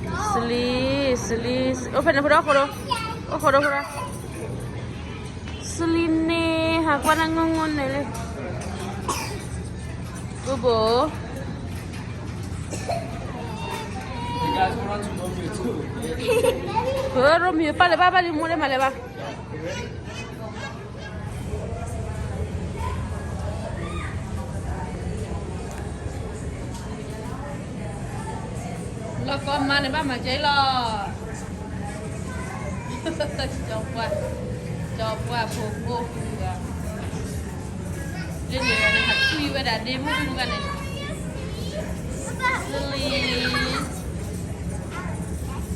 စလံ, စလံ, အိၣ်ဖဲန့ၣ်ဖိဒီး အိၣ်ခိးဒီး, အိၣ်ခိးဒီးဖိဒီး, စလံန့ၣ် ဟးကွၢ်နၤငိၢ်ငိၢ်န့ၣ်လံ, ဘိဘိ, ရိမံၤ ပာ်လၢၤဘၣ် ပာ်လံမိၢ်လၢမၤလၢၤဘၣ်. လီၢ်ကီမါန့ၣ်ဘၣ်မၤကဲလီၤ, ကၠီပှၢ်, ကၠီပှၢ်ဖိဖိဃုဂၤ, ဒ်န့ၣ်ဝဲန့ၣ် ဟးကွံာ်ဝဲဒၣ်ဒ့မုၣ်မုၣ်ဂၤန့ၣ်, လံ,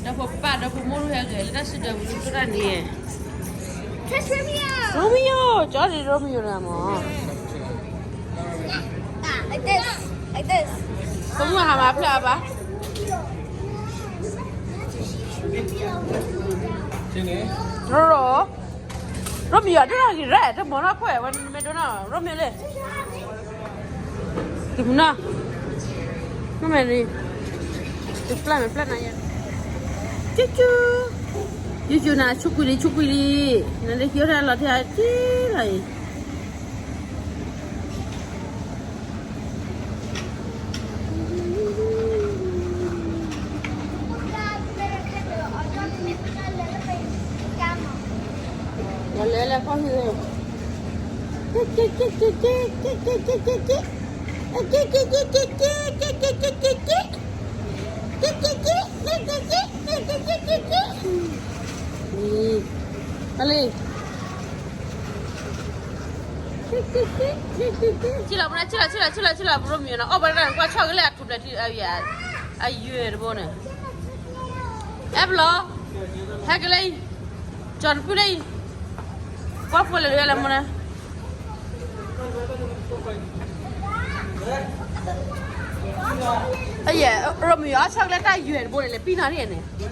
ဒီးဖိပၢ်ဒီးဖိမိၢ်ဟဲဂဲၤလၢတၢ်စုဒၢပူၤတၢ်န့ၣ်, Romeo, ကၠီဒ် Romeo န့ၣ်မး, ဖိမုၣ်ဟးမၤဖျါဘၣ်, ရိရိ, Romeo ဒိၣ်ထီၣ်ဂ့ၤရဲၣ် တမီၤနီၢ်ခွဲးဝဲ နမ့ၢ်ဒိၣ်နီၢ် Romeo လံ, တမီၤနီၢ်, မ့ၢ်န့ၣ်, တပျၢ်မ့ၢ်ပျၢ်နၤယဲ, ကၠူကၠူ, ကၠူကၠူနၤ ဆူကွံာ်လံ ဆူကွံာ်လံ, နလၢဟံၣ်အိၣ်ထဲလီၤထဲအက့လီၤအံၤ လဲၤလဲၤဖီၣ်ဟံၣ်, က့က့က့က့, က့က့က့က့, က့က့က့က့, က့က့က့, က့က့က့, က့က့က့, က့က့က့, က့က့က့, က့က့က့, က့က့က့, က့က့က့, က့က့က့, က့က့က့, က့က့က့, က့က့က့, က့က့က့, က့က့က့, ဆံလီၤပရၣ် ဆံလီၤ ဆံလီၤ ဆံလီၤ ဆံလီၤ Romeo နီၤ အီၣ်ဘၣ်တၢ်န့ၣ် ကွၢ်ဆီၣ်ကလဲၣ် အထူးပျဲၢ်ထံ အယွဲၢ်တဘိန့ၣ်, အဲၣ်ပလီၤ, ဟဲကလဲၣ်အံၤ, ကၠီၤတပုၢ်လၢအံၤ, ကွၢ်ဖိလဲၤလၢလဲၤမနုၤ, အယဲၢ် Romeo အီၣ်ဆီၣ်ကလဲၣ်တၢ်ယွဲၢ်တဘိန့ၣ် လဲၤပံၢ်နီၢ်န့ၣ်န့ၣ်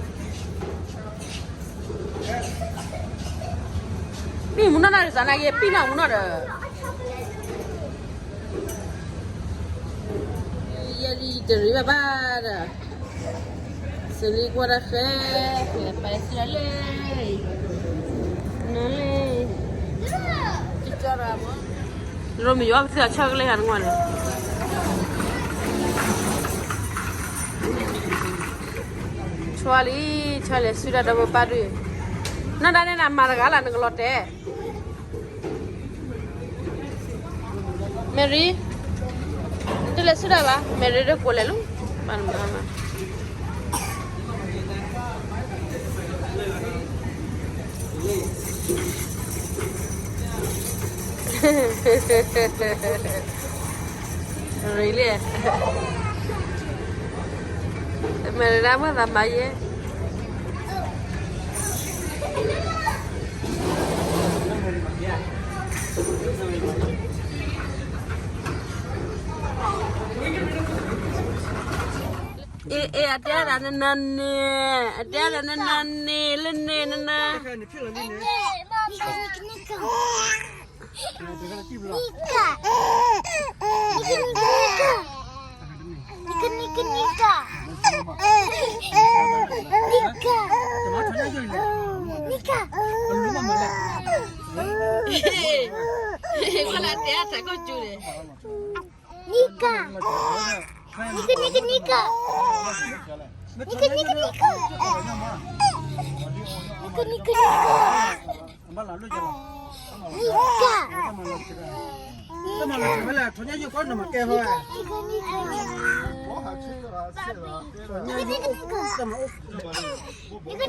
ပံၢ်မူနီၢ်နီၢ်ဒီး သးနာ်က့ ပံၢ်နီၢ်မူနီၢ်ဒီး, ယဲလံတရံးဘၣ်ဘၣ်ဒီး, စလံကွၢ်တၢ်ဃဲ, ပၢ်စံးလၢ, နလၢ, Romeo ကသ့ၣ်အဆီၣ်ကလဲၣ် ဟးနကွၢ်န့ၣ် ဆီလံ, ဆီလဲၤဆူတၢ်ဒီးပပၢ်ဒုး, နဒၣ်နဲနမၤတဂၤလၢ နကလီၤတဲာ်, Mary, တလဲၤဆူတၢ်ဘၣ်, Mary ဒီးကိးလဲၤလီၤ, ဘၣ်နမၤမး ရ့လံ, မ့ၢ်ဒၣ်မ့ၢ်သးမၤယဲ, အ့ အ့ အတဲဒၣ်နနၤန့ၣ်, အတဲဒၣ်နနၤန့ၣ်, လၢန့ၣ်နနၤ Nika. Nika, nika, nika. Nika, nika, nika. Nika. Nika. Nika. Nika, nika, nika. Nika, nika, nika. Nika, nika, nika. Nika. Nika. Nika, nika, nika.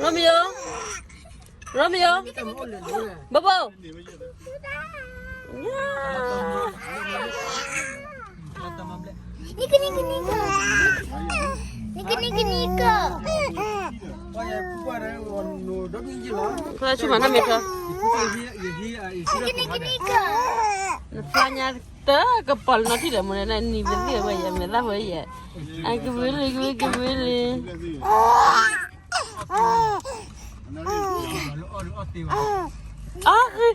Romeo. Romeo. Bobo. Nika, nika, nika. Nika, nika, nika. Nika, nika, nika. နဖျါညါတၢ်ကပီၤလီၤနီၢ်ထံၣ် ဒီးမနုၤ နနံၤပသံၣ်ဝဲယဲ မဲာ်သၣ်ဝဲယဲ, အကဘုလံ ကဘု ကဘုလံ. အဃိ